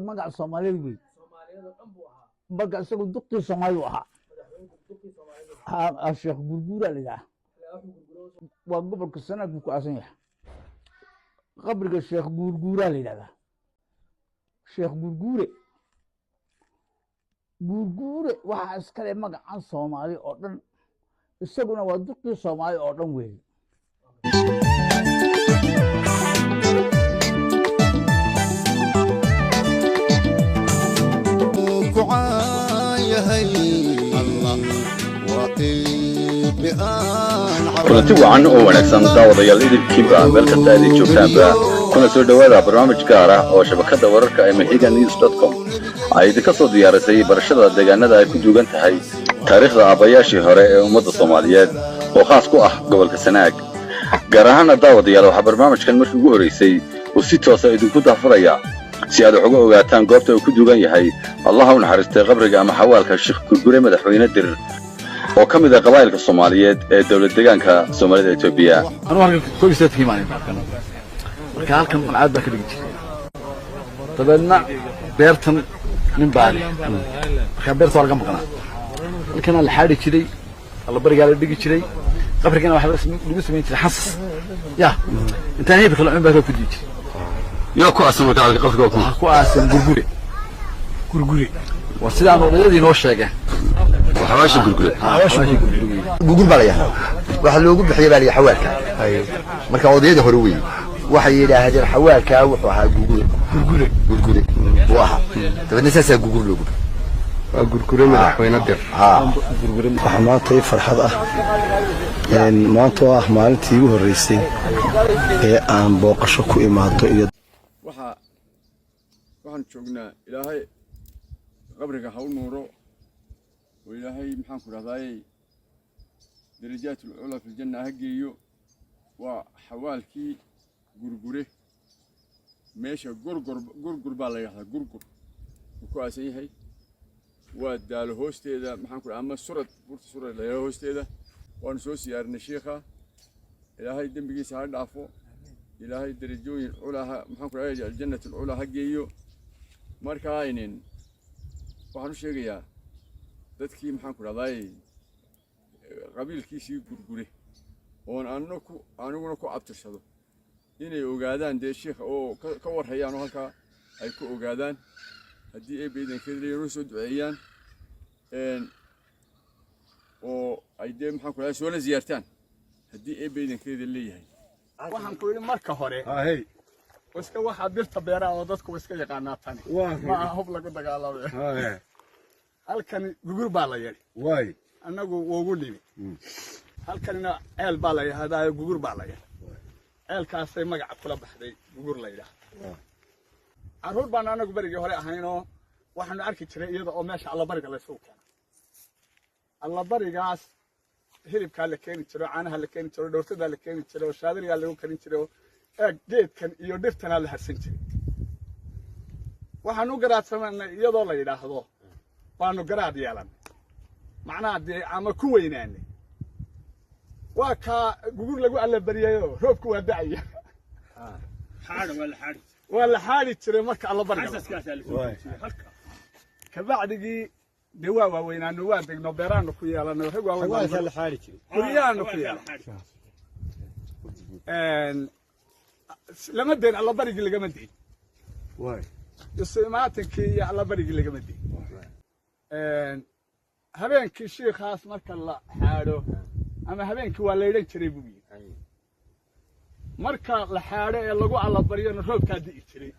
Magaca Soomaaliyeed wey. Marka isagu duqii Soomaalidu ahaa. Ha, Sheekh Gurguura la yidhaha. Waa gobolka Sanaag buu ku aasan yahay. Qabriga Sheekh Guurguuraa la yidhahdaa. Sheekh Guurguure, Guurguure waxaa iskale magacan Soomaali oo dhan. Isaguna waa duqii Soomaali oo dhan weeye. Kulanti wacan oo wanaagsan, daawadayaal idilkiinba meel kasta aad joogtaanba, kuna soo dhowaada barnaamij gaar ah oo shabakadda wararka ee Mahiga News com ay idinka soo diyaarisay barashada deegaanada ay ku duugan tahay taariikhda aabbayaashii hore ee ummadda Soomaaliyeed oo khaas ku ah gobolka Sanaag. Gaar ahaana, daawadayaal, waxaa barnaamijkan markii ugu horraysay uu si toosa idinku daahfuraya si aad wax uga ogaataan goobta uu ku duugan yahay, Allaha u naxariistay, qabriga ama xawaalka Sheekh Gurgure Madaxweyne Dirir oo ka mid ah qabaa'ilka Soomaaliyeed ee dowlad deegaanka Soomaalida Etoobiya. Anugu halkan 81-kii maalin halkan, marka halkan malcaad baa ka dhigi jiray. Dabeedna beertan nin baa leh, marka beerta waa laga maqnaa. Halkanaa la xaadhi jiray, allabarigaa la dhigi jiray, qabrigana waxaa lagu samayn jiray xasas ya intaan hilibka la cun baa ku dii jiray. Yaa ku aasan marka halka qabriga? Waxaa ku aasan Gurgure. Gurgure waa sidaan odayadii noo sheegeen. Xawaasha Gurgure. Gugur baa la yidhahdaa. Waxa loogu bixiyay baa la yidhaha xawaalka. Marka odayada hore weeye waxay yidhaahdeen xawaalkaa wuxuu ahaa Gugure. Gurgure, Gurgure buu ahaa. Dabeedna saasaa Gugur loogu Waa Gurgure Madaxweyne Dir. Haa. Waxaa maanta ii farxad ah, maanta oo ah maalintii igu horreysay ee aan booqasho ku imaado iyo Waxaan joognaa, Ilaahay qabriga ha u nuuro oo Ilaahay, maxaan ku dhahdaayey, darajaat ulculaa fi ljanna ha geeyo. Waa xawaalkii Gurgure. Meesha Gurgur, Gurgur baa la yidhahdaa. Gurgur wuu ku aasan yahay. Waa Daalo hoosteeda, maxaan ku dhaha, ama Surad, buurta Surad la yidhahdo hoosteeda. Waanu soo siyaarinay shiikha. Ilaahay dembigiisa ha dhaafo. Ilaahay darajooyin culaa ha, maxaan ku dhahay, aljannat alculaa ha geeyo. Marka aynin waxaan u sheegayaa dadkii, maxaan ku dhahdaay, qabiilkiisii Gurgure oon anna ku aniguna ku abtirsado inay ogaadaan dee shiikha oo ka warhayaan oo halkaa ay ku ogaadaan haddii Eebbe idankeeda leeyahay soo duceeyaan oo ay dee, maxaan ku dhahay, soona ziyaartaan haddii Eebbe idankeeda leeyahay. Waxaan ku yidhi marka hore iska waxaa birta beeraha oo dadku iska yaqaanaa. Tani ma aha hub lagu dagaalamayo. Halkani Gugur baa la yidhi, annagu woogu nimi. Halkanina ceel baa la yidhahdaa, Gugur baa la yidhi. Ceelkaasay magaca kula baxday Gugur la yidhaahda. Carruur baanu annagu berigii hore ahaynoo waxaanu arki jiray iyada oo meesha allabariga laysugu keeno. Allabarigaas hilibkaa la keeni jiro, caanaha la keeni jiro, dhowrtadaa la keeni jiro, shaadirigaa lagu karin jiro, eeg geedkan iyo dhirtanaa la harsan jiray. Waxaanu u garaadsamanay iyadoo la yidhaahdo baanu garaad yeelanay, macnaha dee ama ku weynaanay. Waa kaa Gugur lagu allabariyayoo roobku waa da'aya, waa la xaadi jiray marka allabariga. Kabacdigii dee waa waaweynaano, waa degno, beeraanu ku yeelano, rag waaweyn guryahaanu ku yeelan. Lama deyn allabarigii, lagama deyn isu imaatinkii iyo allabarigii lagama deyn. Habeenkii shiikhaas marka la xaadho ama habeenkii waa laydhan jiray buu yidhi. Marka la xaadho ee lagu allabaryona roobkaa di'i jiray.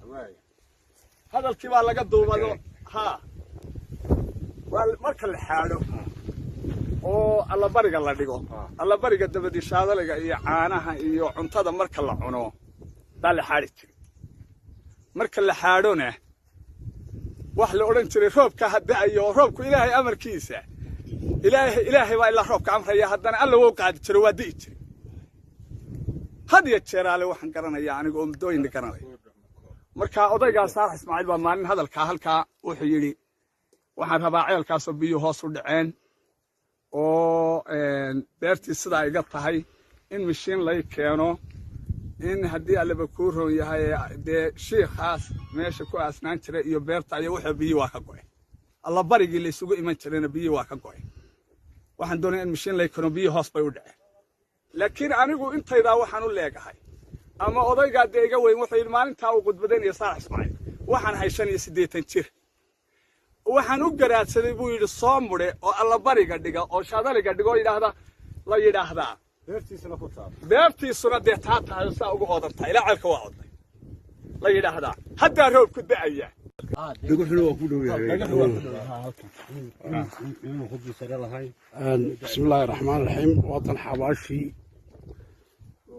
Hadalkii baa laga duubado. Ha, waa marka la xaadho oo allabariga la dhigo, allabariga dabadii shaadaliga iyo caanaha iyo cuntada marka la cuno baa la xaadhi jiray. Marka la xaadhona wax la odhan jiray roobka ha da'ayo oo roobku Ilaahay amarkiisa, Ilaahay, Ilaahay baa ilaa roobka amraya. Haddana Alla wou qaadi jiro, waa di'i jiray. Had iyo jeeraale waxaan garanayaa aniga oo muddooyinna garanaya. Marka odaygaa Saalax Ismaaciil baa maalin hadalkaa halkaa wuxuu yidhi, waxaan rabaa ceelkaasoo biyuhu hoos u dhaceen oo beertii sidaa iga tahay in mishiin lay keeno. In haddii Allaba kuu roon yahay, dee shiikhaas meesha ku aasnaan jiray iyo beerta iyo wuxuu biyi waa ka go'ay. Allabarigii la isugu iman jirayna biyi waa ka go'ay. Waxaan doonaya in mashiin lay keno, biyi hoos bay u dhaceen. Laakiin anigu intaydaa waxaan u leegahay ama odaygaa dee iga weyn wuxuu yidhi maalintaa uu khudbadaynaya Saalax Ismaaciil, waxaan ahay 85 jir. Waxaan u garaadsaday, buu yidhi, soo mudhe oo allabariga dhiga oo shaadaliga dhiga oo yidhaahda la yidhaahdaa beertiisuna dee taa tahay oo saa ugu oodantahay ilaa ceelka waa odnay la yidhaahdaa haddaa roobku da'aya. Dhagaxuna waa ku dhow yahay. Bismi illaahi raxmaan raxiim. Waatan xabaashii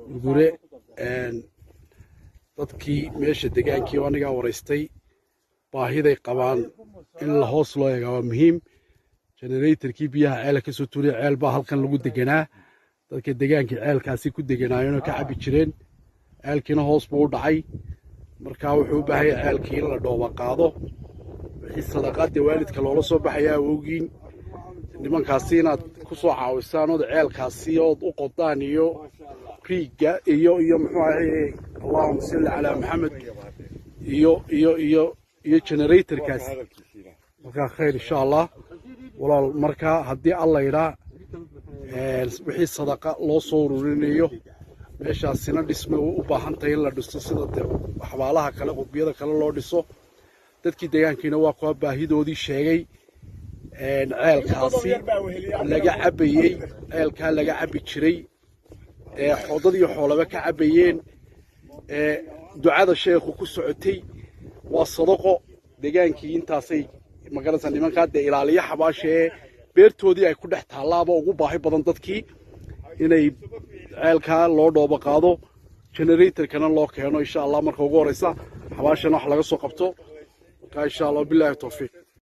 Gurgure. Dadkii meesha degaankii oo anigaa waraystay baahiday qabaan in la hoos loo eegaa waa muhiim. Generatorkii biyaha ceela ka soo tuuriya, ceel baa halkan lagu deganaa. Dadka degaankii ceelkaasi ku deganaayeenoo ka cabbi jireen. Ceelkiina hoos buu u dhacay. Markaa wuxuu u baahan yahay ceelkii in la dhooba qaado. Wixii sadaqaadee waalidka loola soo baxaya awowgiin nimankaasi inaad ku soo caawisaan ood ceelkaasi ood u qodaan iyo riigga iyo muxuu ahaye, allahuma salli calaa Maxamed, iyo generatorkaas. Markaa khayr insha Allah, walaal. Markaa haddii Alla yidhaa, wixii sadaqa loo soo ururinayo, meeshaasina dhismay u baahan tahay in la dhiso sida dee xabaalaha kale, qudbiyada kale loo dhiso. Dadkii deegaankiina waa kuwa baahidoodii sheegay. Ceelkaasi laga cabbayey, ceelkaa laga cabbi jiray ee xoodad iyo xoolaba ka cabbayeen ee ducada sheekhu ku socotay waa sadaqo. Degaankii intaasay magaranaysaa. Nimankaa dee ilaaliya xabaasha ee beertoodii ay ku dhex taallaaba ugu baahi badan dadkii inay ceelkaa loo dhoobo qaado, generatorkana loo keeno insha Allah. Marka ugu horeysa xabaashana wax laga soo qabto. Marka insha Allah, bilaahi tawfiiq.